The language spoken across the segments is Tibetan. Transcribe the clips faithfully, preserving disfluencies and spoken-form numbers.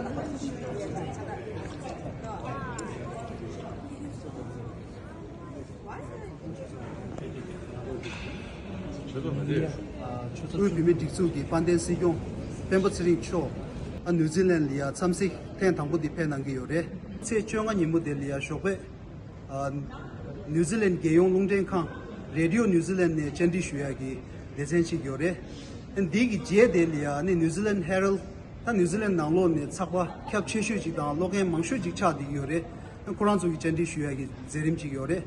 དབུས་བོད་མིའི་སྒྲིག་འཛུགས་ཀྱི་དཔལ་ལྡན་སྲིད་སྐྱོང་སྤེན་པ་ཚེ་རིང་མཆོག་ཨ་ནིའུ་ཛི་ལན་ལ་ཡ་འཚམས་གཟིགས་ཐེངས་དང་པོ་འདི་ཕེབས་གནང་གི་ཡོད་རེད། ཚེས་བཅོ་ལྔ་ཉིན་མོ་དེ་ལ་ཡ་ཞོགས་པ་ཨ་ནིའུ་ཛི་ལན་རྒྱལ་ཡོངས་རླུང་འཕྲིན་ཁང་རེ་ཌི་ཡོ་ནིའུ་ཛི་ལན་ནས་བཅར་འདྲི་ཞུ་ཡག་གི་ལེ་ཚན་ཞིག་ཡོད་རེད། ཨ་འདི་གི་རྗེས་དེ་ལ་ཡ་ཨ་ནི་ནིའུ་ཛི་ལན་ཧེ་རལ་ད་ནིའུ་ཛི་ལན་ནང་ལོགས་ནས་ཚགས་པར་ཁྱབ་ཆེ་ཤོས་ཅིག་དང་ཀློག་མཁན་མང་ཤོས་ཅིག་ཆགས་བསྡད་ཀྱི་ཡོད་རེད། ཁོ་རང་ཚོ་གི་བཅར་འདྲི་ཞུ་ཡག་གི་མཛད་རིམ་ཅིག་ཡོད་རེད།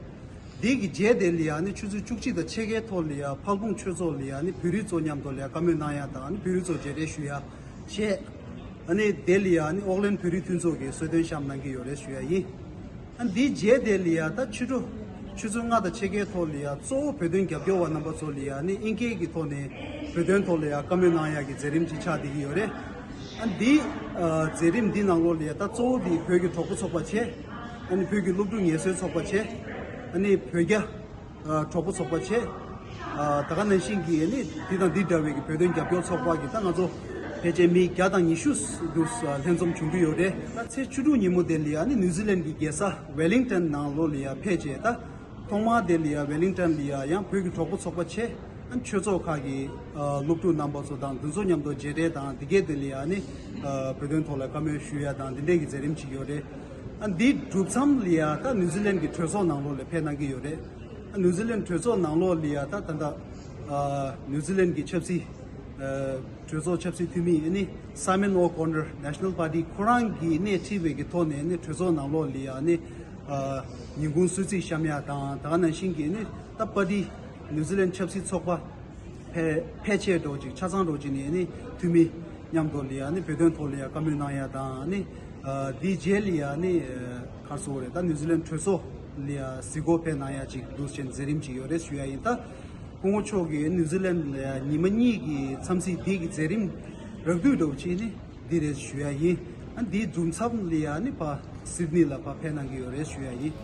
འདི་གི་རྗེས་དེ་ལ་ཡ་ཨ་ནི་ཆུ་ཚོད་བཅུ་གཅིག་དང་ཕྱེད་ཀའི་ཐོག་ལ་ཡ་ཕལ་ཕུང་ཆོས་ཚོགས་ལ་ཡ་ཨ་ནི་བོད་རིགས་ཚོ་མཉམ་དུ་ལ་ཡ་བཀའ་མོལ་གནང་ཡག་དང་ཨ་ནི་བོད་རིགས་ཚོ་མཇལ་འཕྲད་ཞུ་ཡག་བྱས། ཨ་ནི་དེ་ལ་ཡ་ཨ་ནི་ཨོག་ལན་བོད་རིགས་མཐུན་ཚོགས་ཀྱིས་གསོལ་སྟོན་བཤམས་གནང་གི་ཡོད་རེད་ཞུ་ཡག་ཡིན། ཨ་འདིའི་རྗེས་དེ་ལ་ཡ་ད་ཕྱི་དྲོ་ཆུ་ཚོད་ལྔ་དང་ཕྱེད་ཀའི་ཐོག་ལ་ཡ་གཙོ་བོ་བོད་དོན་རྒྱབ་སྐྱོར་བ་རྣམ་པ་ཚོ་ལ་ཡ་ཨ་ནི་ཨིན་སྐད་ཀྱི་ཐོག་ནས་བོད་དོན་ཐོག་ལ་ཡ་བཀའ་མོལ་གནང་ཡག་གི་མཛད་རིམ་ཅིག་ཆགས་བསྡད་ཀྱི་ཡོད་རེད། ཨ་འདི་ཨ་མཛད་རིམ་འདི་ནང་ལོགས་ལ་ཡ་ད་གཙོ་བོ་འདི་བོད་ཀྱི་གྲོགས་པོ་ཚོགས་པ་བྱས། ཨ་ནི་བོད་ཀྱི་སློབ་ཕྲུག་ངལ་གསོའི་ཚོགས་པ་བྱས། ཨ་ནི་བོད་རྒྱ་ཨ་གྲོགས་པོ་ཚོགས་པ་བྱས། ཨ་ད་ག་ནང་བཞིན་གྱི་ཨ་ནི་འདི་དང་འདི་འདྲ་བའི་གི་བོད་དོན་རྒྱབ་སྐྱོར་ཚོགས་པ་གི་ད་ང་ཚོ་ཕལ་ཆེར་མི་བརྒྱ་དང་ཉི་ཤུ་འདུག་ལྷན་འཛོམས་བྱུང་གི་ཡོད་རེད། ད་ཚེས་བཅུ་དྲུག་ཉིན་མོ་དེ་ལ་ཡ་ཨ་ནི་ནིའུ་ཛི་ལན་གྱི་རྒྱལ་ས་ཝེ་ལིང་ཊོན་ནང་ལོགས་ལ་ཡ་ཕེབས་བྱས་ད། ཐོག་མར་དེ་ལ་ཡ་ཝེ་ལིང་ཊོན་ལ་ཡ་ཡང་བོད་ཀྱི་གྲོགས་པོ་ཚོགས་པ་ཆེ་ཨ་ཆོས་ཚོགས་ཁག་གི་ཨ་སློབ་ཕྲུག་རྣམ་པ་ཚོ་དང་དེ་ཚོ་མཉམ་དུ་མཇལ་འཕྲད་དང་དེ་གས་དེ་ལ་ཡ་ནི་ཨ་བོད་དོན་ཐོག་ལ་བཀའ་མོལ་ཞུ་ཡ་དང་དེ་འདྲས་ཀྱི་མཛད་རིམ་ཅིག་ཡོད་རེད། ཨ་འདི་གྲུབ་མཚམས་ལ་ཡ་ད་ནིའུ་ཛི་ལན་གྱི་གྲོས་ཚོགས་ནང་ལོགས་ལ་ཕེབས་གནང་གི་ཡོད་རེད། ཨ་ནིའུ་ཛི་ལན་གྲོས་ཚོགས་ནང་ལོགས་ལ་ཡ་ད་ད་ལྟ་ཨ་ནིའུ་ཛི་ལན་གྱི་ཆབ་སྲིད་ཨ་གྲོས་ཚོགས་ཆབ་སྲིད་འཐུས་མི་ཨ་ནི་Simon O'Connor National Party ཁོ་རང་གིས་སྣེ་ཁྲིད་པའི་གི་ཐོག་ནས་ཨ་ནི་གྲོས་ཚོགས་ནང་ལོགས་ལ་ཡ་ཨ་ནི་ཨ་ཉིན་གུང་གསོལ་ཚིགས་བཤམས་ཡ་དང་ད་ག་ནང་བཞིན་གྱི་ཨ་ནི་ད་པར་ཊི་ནིའུ་ཛི་ལན་ཆབ་སྲིད་ཚོགས་པ་ཕལ་ཕལ་ཆེར་འདྲ་བོ་ཅིག་ཆ་ཚང་འདྲ་བོ་ཅིག་ནས་ཨ་ནི་འཐུས་མི་མཉམ་དུ་ལ་ཡ་ཨ་ནི་བོད་དོན་ཐོག་ལ་ཡ་བཀའ་མོལ་གནང་ཡ་དང་ཨ་ནི་ཨ་དེའི་རྗེས་ལ་ཡ་ཨ་ནི་ཨ་ག་རེ་ཟེར་དགོས་རེད། ད་ནིའུ་ཛི་ལན་གྲོས་ཚོགས་ལ་ཡ་གཟིགས་སྐོར་ཕེབས་གནང་ཡ་ཅིག་འདུག་ཅེས་མཛད་རིམ་ཅིག་ཡོད་རེད་ཞུ་ཡ་ཡིན། ད་སྐུ་ངོ་མཆོག་གིས་ནིའུ་ཛི་ལན་ལ་ཡ་ཉི་མ་གཉིས་ཀྱི་འཚམས་གཟིགས་འདི་གི་མཛད་རིམ་རགས་བསྡུས་འདྲ་བོ་ཅིག་ནི་འདི་རེད་ཞུ་ཡ་ཡིན། ཨ་འདིའི་གྲུབ་མཚམས་ལ་ཡ་ནི་ཕར་སིད་ནི་ལ་ཕར་ཕེབས་གནང་གི་ཡོད་རེད་ཞུ་ཡ་ཡིན།